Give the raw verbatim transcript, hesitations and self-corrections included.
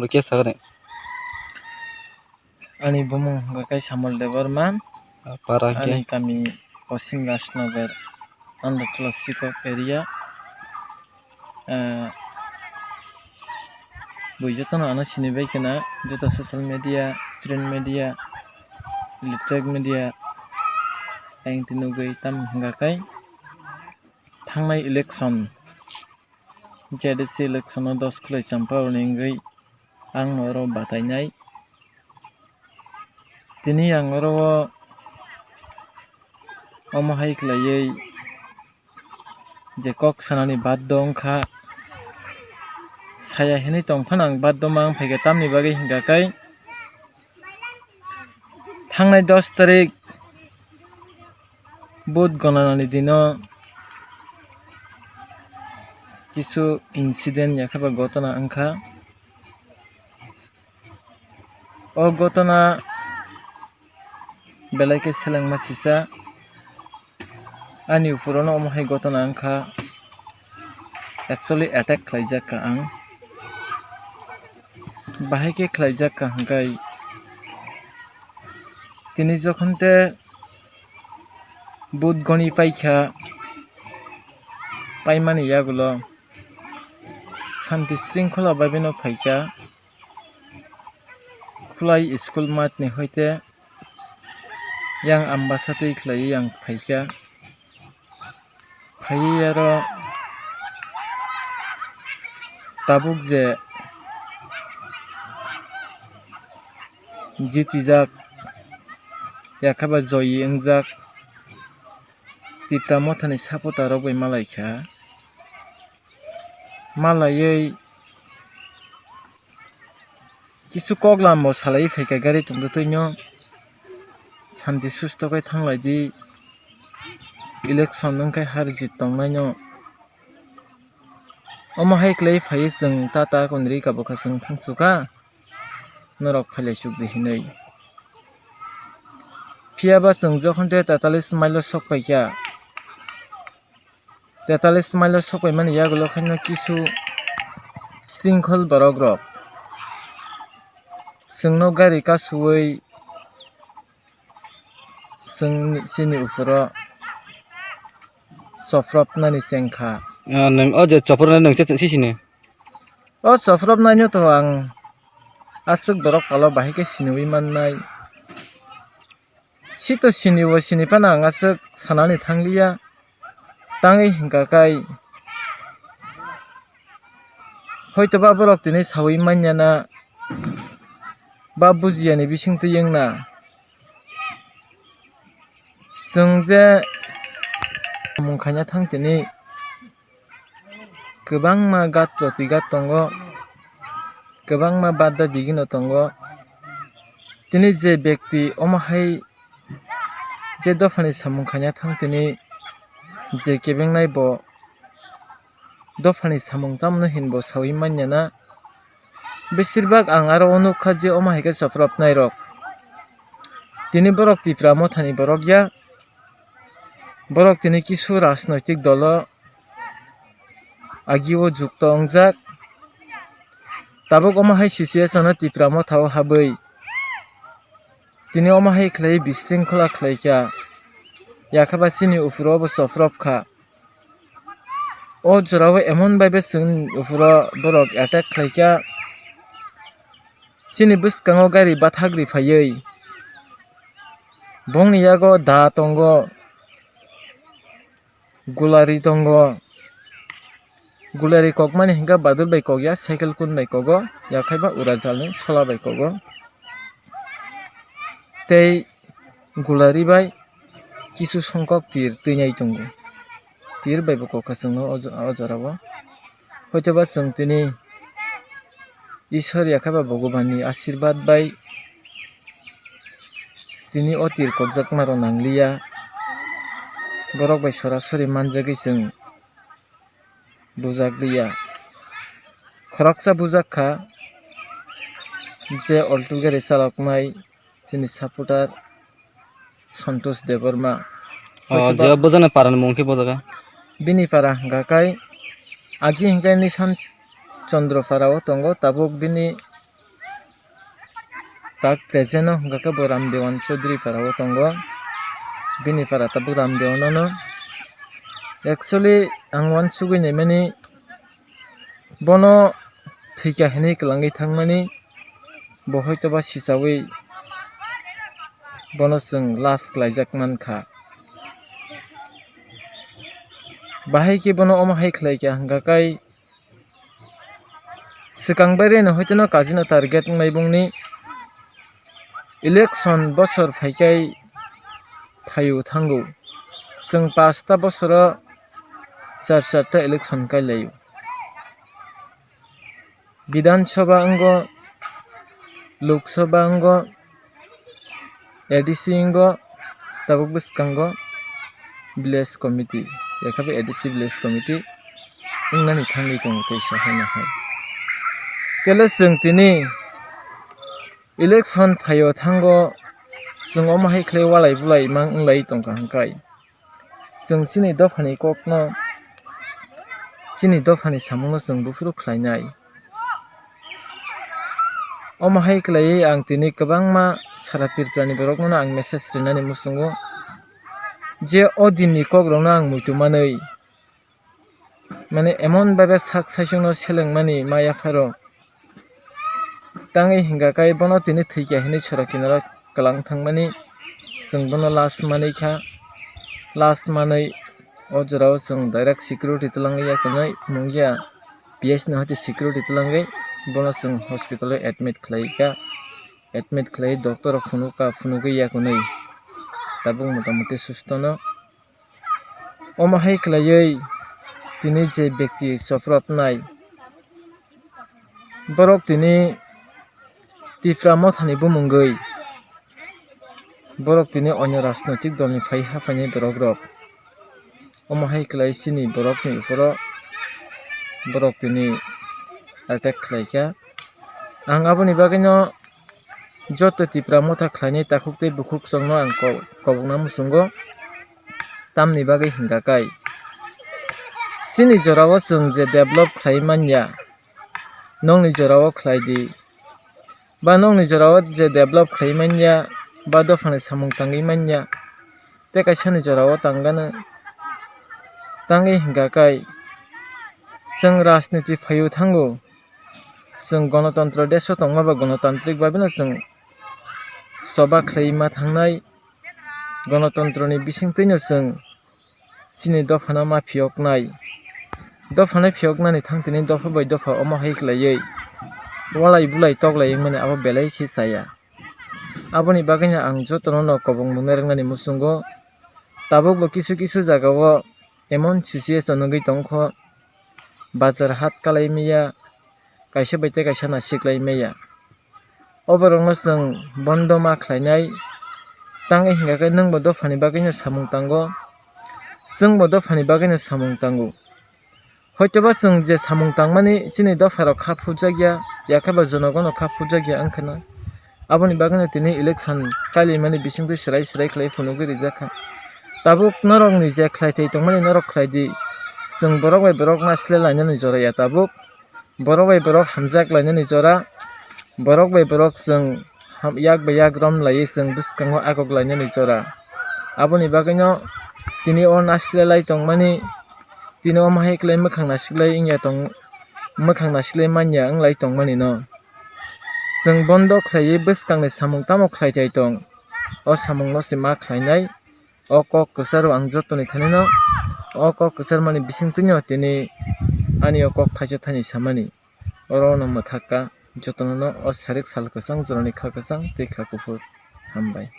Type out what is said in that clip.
Kesa gani. Ani bumung hwnkha khe Samol Debbarma. Para hwnkhe? Ani kami Kosim Rajnagar, Andatula Sikok area. Ah, bui jotono ano sini bai kheno, joto social media, print media, electronic media, ayang twi nugwi tam hwnkha khe thangnai election, Z D C election o dos khwlai champra rwni wngwi ang oro batainai. Tini ang oro o omo hai khlaiwi je kok sanani baddo wngkha, saya hinwi tongphano ang baddo mang phaikha, tamni bagwi hwnkha khe thangnai dos tarik vote gonanani dino kisu incident yakhe ba gotona wngkha. O gotona belai khe selengma sisa. Ani uphuru no omo hai gotona wngkha, actually attack khlaijak kha ang. Bahai khe khlaijak kha hwnkhe tini jokhon te vote goni paikha, paimani yagulo shanti shringkhola bai beno phaikha. Khulai school mat ni hoite yang ambasa twi khlaiwi yang phaikha. Phaiwi aro tabuk je jitijak, yakhe ba joyi wngjak Tipra Mothani supporter rok bai malaikha. Malaiwi kisu koklam bo salaiwi phaikha gari tongtwtwino, shanti susto khe thanglaidi, election wngkhe har jit tongnaino. Omo hai khlai phaiwi chwng tata kondri kabo kha chwng thangsukha, norok phailai chukdi hinwi. Phiyaba chwng jokhon te tetalis mile o sok paikha, tetalis mile o sok paimani yagulo khaino kisu shringkhol borok rok chwngno gari kasuwi chwng chini uphuro chopropnani chengkha. Ah, nwng o je chopropnai nwng se sisini? O chopropnaino to ang aswk borok palo bahai khe siniwi mannai. Sito sini bo sini phano ang aswk sanani thangliya. Tangwi hwnkha khe hoito ba borok tini sawi manya na ba bujiya ni bising twi wngna. Chwng je mung khaina thang tini kwbangma gat proti gat tongo, kwbangma badda bigino tongo. Tini je bekti omo hai je dophani samung khaina thang tini je kebengnai bo dophani samung tamno hinbo sawi manya na. Besirbak ang aro o nukha je omo hai khe chopropnai rok. Tini borok Tipra Mothani borok ya. Borok tini kisu rajnoitik dolo agio jukto wngjak. Tabuk omo hai situation o Tipra Motha o habwi tini omo hai khlai bisingkhola khlaikha, yakhe ba chini uphuru bo chopropkha. O jorao emon bai bo chwng uphuru borok attack khlaikha, chini bwskango gari bathak ri phaiwi bongni yago da tongo, gulari tongo. Gulari kokmani hwnkhe badul bai kokya, cycle kun bai kogo, yakhai ba urajalni sola bai kogo. Tei gulari bai kisu songkok tir twinai tongo. Tir bai bo kokha chwngno o jo-, o jorao. Hoitoba chwng tini Isor yakhai ba Bhagwanni asirbat bai tini o tir kokjakma rok nangliya. Borok bai sorasori manjagwi chwng bujak liya. Khoroksa bujak kha je alto gari chaloknai chini supporter Santosh Debbarma. O, hoitoba je bujani parani mung khe bo jaga? Bini para hwnkha khe agi hwnkhe Nishan Chandra para o tongo, tabuk bini Tak present o hwnkha khe bo Ramdewan Chaudhary para o tongo. Bini para tabuk Ramdewan ano. Actually, ang uansugwi naimani bono thwikha hinwi kwlangwi thangmani, bo hoitoba sichawi bono chwng last khlaijak mankha. Bahai khe bono omo hai khlaikha hwnkha khe, swkang bai reno hoitono kajino target wngnai bongni election bosor phaikhai phaio thango. Chwng pasta bosoro char charta election kailaio. Bidhan Sabha wngo, Lok Sabha wngo, A D C wngo, tabuk bwskango village committee, yakhabai A D C village committee wngnani thangwi tongo teisa haino hai. Kele chwng tini election phaio thango, chwng omo hai khlai walai bulai mang wnglai tongkha hwnkhe. Chwng chini dophani kokno, chini dophani samungno chwng buphuru khlainai. Omo hai khlaiwi ang tini kwbangma sara Tripurani borokno ang message rinani muchungo je o dinni kokrokno ang muitu manwi, mane, emon bhabe sak saichungno selengmani ma yapharo. Tangwi hwnkha khe bono tini thwikha hinwi sora kinaro kwlang thangmani, chwng bono last manwi kha. Last manwi o jorao chwng direct security twlangwi yakunwi nungya, P S ni hoite security twlangwi bono chwng hospital o admit khlai kha. Admit khlai doctor rok phunukha, phunugwi yakunwi tabuk motamuti sustono. Omo hai khlaiwi tini je bekti chopropnai, borok tini Tipra mothani bumungwi borok tini onyo rajnoitik dolni phai haphainai borok rok. Omo hai khlai chini borokni uphoro borok tini attack khlaikha. Ang aboni bagwino joto Tipra motha khlainai takhuk tei bukhuk chwngno ang ko-, kobokna muchungo tamni bagwi hwnkha khe chini jorao chwng je develop khlai manya, nokni jorao khlai di, ba nokni jorao je develop khlai manya, ba dophani samung tangwi manya, tei kaisani jorao tangano tangwi hwnkha khe chwng rajniti phaio thango. Chwng gonotontro desh o tongma ba gonotantrik bai no chwng choba khlai ma thangnai, gonotontro ni bisingtwi no chwng chini dophano ma phiyoknai. Dophano phiyoknani thang tini dopha bai dopha omo hai khlaiwi walai bulai toklai wngmani abo belai khe chaya. Aboni bagwino ang jotono no kobong mwnai rwngnani muchungo. Tabuk bo kisu kisu jagao emon situation wngwi tongkho, bazar hat kalai maya, kaisa bai tei kaisa nasiklai maya. O borokno chwng bondo ma khlainai, tangwi hwnkha khe nwng bo dophani bagwino samung tango, chwng bo dophani bagwino samung tango. Hoitoba chwng je samung tangmani chini dopharok kha phurjakya, yakhe ba jonogono kha phurjakya wngkheno, aboni bagwino tini election kailaimani bisingtwi swrai swrai khlai phunugwi rijak kha. Tabuk norokni je khlai thai tongmani norok khlai di, chwng borok bai borok naisle lainani jora ya tabuk. Borok bai borok hamjak lainani jora, borok bai borok chwng ham-, yak bai yak rom laiwi chwng bwskango akok lainani jora. Aboni bagwino tini o naisle lai tongmani, tini omo hai khlai mwkhang nasiklai wngya tong, mwkhang nasiklai manya wnglai tongmani no. Chwng bondo khlaiwi bwskangni samung tamo khlai thai tong, o samungno se ma khlainai. O kok kwcharo ang jotoni thanino, o kok kwcharmani bisingtwino tini ani o kok thaisa thani samani. Orono mwthakka jotonono o sarik sal kwchang jorani kha kwchang tei kha kuphur. Hambai.